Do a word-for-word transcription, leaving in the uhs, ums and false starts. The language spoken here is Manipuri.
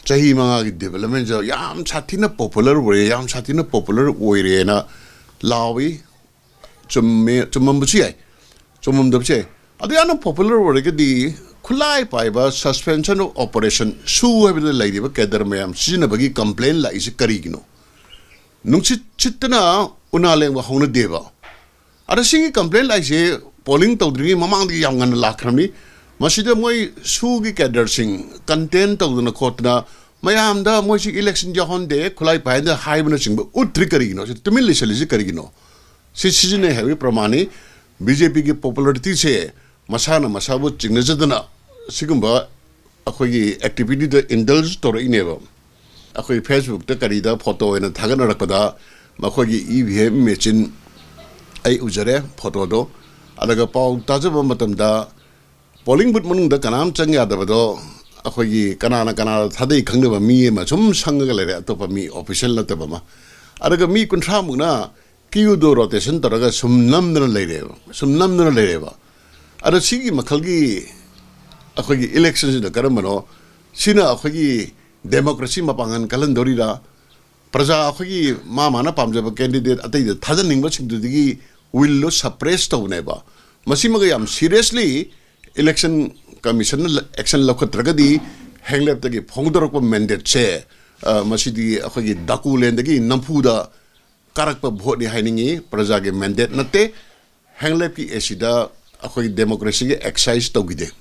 ꯆꯍꯤ ꯃꯉꯥꯒꯤ ꯗꯤꯕꯦꯂꯞꯃꯦꯟꯁꯦ ꯌꯥꯝ ꯁꯥꯊꯤꯅ ꯄꯣꯄꯨꯂꯔ ꯑꯣꯏꯔꯦ, ꯌꯥꯝ ꯁꯥꯊꯤꯅ ꯄꯣꯄꯨꯂꯔ ꯑꯣꯏꯔꯦꯅ ꯂꯥꯎꯏ꯫ ꯆꯨꯝꯃꯦ, ꯆꯨꯝꯃꯝꯕꯁꯨ ꯌꯥꯏ, ꯆꯨꯝꯃꯝꯗꯕꯁꯨ ꯌꯥꯏ꯫ ꯑꯗꯨ ꯌꯥꯝꯅ ꯄꯣꯄꯨꯂꯔ ꯑꯣꯏꯔꯒꯗꯤ ꯈꯨꯠꯂꯥꯏ ꯄꯥꯏꯕ, suspension of operation, ꯁꯨ ꯍꯥꯏꯕꯗ ꯂꯩꯔꯤꯕ ꯀꯦꯗꯔ ꯃꯌꯥꯝ ꯁꯤꯖꯤꯟꯅꯕꯒꯤ ꯀꯝꯄ꯭ꯂꯦꯟ ꯂꯥꯛꯏꯁꯦ ꯀꯔꯤꯒꯤꯅꯣ? ꯅꯨꯡꯁꯤꯠ ꯁꯤꯠꯇꯅ ꯎꯅꯥ ꯂꯦꯡꯕ ꯍꯧꯅꯗꯦꯕ꯫ ꯑꯗ ꯁꯤꯒꯤ ꯀꯝꯄ꯭ꯂꯦꯟ ꯂꯥꯛꯏꯁꯦ ꯄꯣꯂꯤꯡ ꯇꯧꯗ꯭ꯔꯤꯉꯩ ꯃꯃꯥꯡꯗꯒꯤ ꯌꯥꯝ ꯉꯟꯅ ꯂꯥꯛꯈ꯭ꯔꯕꯅꯤ꯫ ꯃꯁꯤꯗ ꯃꯣꯏ ꯁꯨꯒꯤ ꯀꯦꯗꯔꯁꯤꯡ ꯀꯟꯇꯦꯟ ꯇꯧꯗꯅ ꯈꯣꯠꯇꯅ ꯃꯌꯥꯝꯗ ꯃꯣꯏꯁꯤ ꯏꯂꯦꯛꯁꯟ ꯌꯥꯎꯍꯟꯗꯦ, ꯈꯨꯠꯂꯥꯏ ꯄꯥꯏꯍꯟꯗꯦ ꯍꯥꯏꯕꯅꯆꯤꯡꯕ ꯎꯠꯇ꯭ꯔꯤ ꯀꯔꯤꯒꯤꯅꯣ? ꯁꯤ ꯇꯨꯃꯤꯟ ꯂꯩꯁꯜꯂꯤꯁꯤ ꯀꯔꯤꯒꯤꯅꯣ? ꯁꯤ ꯁꯤꯖꯤꯟꯅꯩ ꯍꯥꯏꯕꯒꯤ ꯄ꯭ꯔꯃꯥꯟꯅꯤ꯫ ꯕꯤ ꯖꯦ ꯄꯤꯒꯤ ꯄꯣꯄꯨꯂꯔꯤꯇꯤꯁꯦ ꯃꯁꯥꯅ ꯃꯁꯥꯕꯨ ꯆꯤꯡꯅꯖꯗꯅ ꯁꯤꯒꯨꯝꯕ ꯑꯩꯈꯣꯏꯒꯤ ꯑꯦꯛꯇꯤꯚꯤꯇꯤꯗ ꯏꯟꯗꯜꯖ ꯇꯧꯔꯛꯏꯅꯦꯕ꯫ ꯑꯩꯈꯣꯏ ꯐꯦꯁꯕꯨꯛꯇ ꯀꯔꯤꯗ ꯐꯣꯇꯣ ꯑꯣꯏꯅ ꯊꯥꯒꯠꯅꯔꯛꯄꯗ ꯃꯈꯣꯏꯒꯤ ꯏ ꯚꯤ ꯑꯦꯝ ꯃꯦꯆꯤꯟ ꯑꯩ ꯎꯖꯔꯦ ꯐꯣꯇꯣꯗꯣ꯫ ꯑꯗꯨꯒ ꯄꯥꯎ ꯇꯥꯖꯕ ꯃꯇꯝꯗ ꯄꯣꯂꯤꯡ ꯕꯨꯠ ꯃꯅꯨꯡꯗ ꯀꯅꯥꯝ ꯆꯪ ꯌꯥꯗꯕꯗꯣ ꯑꯩꯈꯣꯏꯒꯤ ꯀꯅꯥꯅ ꯀꯅꯥꯗ ꯊꯥꯗꯩ ꯈꯪꯗꯕ ꯃꯤ ꯑꯃ ꯁꯨꯝ ꯁꯪꯉꯒ ꯂꯩꯔꯦ, ꯑꯇꯣꯞꯄ ꯃꯤ ꯑꯣꯐꯤꯁꯤꯌꯦꯜ ꯅꯠꯇꯕ ꯑꯃ꯫ ꯑꯗꯨꯒ ꯃꯤ ꯀꯨꯟꯊ꯭ꯔꯥꯃꯨꯛꯅ ꯀ꯭ꯌꯨꯗꯣ ꯔꯣꯇꯦꯁꯟ ꯇꯧꯔꯒ ꯁꯨꯝ ꯅꯝꯗꯅ ꯂꯩꯔꯦꯕ, ꯁꯨꯝ ꯅꯝꯗꯅ ꯂꯩꯔꯦꯕ꯫ ꯑꯗꯣ ꯁꯤꯒꯤ ꯃꯈꯜꯒꯤ ꯑꯩꯈꯣꯏꯒꯤ ꯏꯂꯦꯛꯁꯟꯁꯤꯅ ꯀꯔꯝꯕꯅꯣ? ꯁꯤꯅ ꯑꯩꯈꯣꯏꯒꯤ ꯗꯦꯃꯣꯀ꯭ꯔꯦꯁꯤ ꯃꯄꯥꯡꯒꯜ ꯀꯜꯍꯟꯗꯧꯔꯤꯔꯥ? ꯄ꯭ꯔꯖꯥ ꯑꯩꯈꯣꯏꯒꯤ ꯃꯥ ꯃꯥꯅ ꯄꯥꯝꯖꯕ ꯀꯦꯟꯗꯤꯗꯦꯠ ꯑꯇꯩꯗ ꯊꯥꯖꯅꯤꯡꯕꯁꯤꯡꯗꯨꯗꯒꯤ ꯋꯤꯜꯗꯣ ꯁꯄ꯭ꯔꯦꯁ ꯇꯧꯕꯅꯦꯕ꯫ ꯃꯁꯤꯃꯒ ꯌꯥꯝ ꯁꯤꯔꯤꯌꯁꯂꯤ ꯏꯂꯦꯛꯁꯟ ꯀꯃꯤꯁꯟꯅ ꯑꯦꯛꯁꯟ ꯂꯧꯈꯠꯇ꯭ꯔꯒꯗꯤ ꯍꯦꯡꯂꯦꯞꯇꯒꯤ ꯐꯣꯡꯗꯣꯔꯛꯄ ꯃꯦꯟꯗꯦꯠꯁꯦ, ꯑ, ꯃꯁꯤꯗꯤ ꯑꯩꯈꯣꯏꯒꯤ ꯗꯥꯀꯨꯂꯦꯟꯗꯒꯤ ꯅꯝꯐꯨꯗ ꯀꯥꯔꯛꯄ ꯚꯣꯠꯅꯤ ꯍꯥꯏꯅꯤꯡꯉꯤ, ꯄ꯭ꯔꯖꯥꯒꯤ ꯃꯦꯟꯗꯦꯠ ꯅꯠꯇꯦ꯫ ꯍꯦꯡꯂꯦꯞꯀꯤ ꯑꯦꯁꯤꯗ ꯑꯩꯈꯣꯏꯒꯤ ꯗꯦꯃꯣꯀ꯭ꯔꯦꯁꯤꯒꯤ ꯑꯦꯛꯁꯔꯁꯥꯏꯁ ꯇꯧꯈꯤꯗꯦ꯫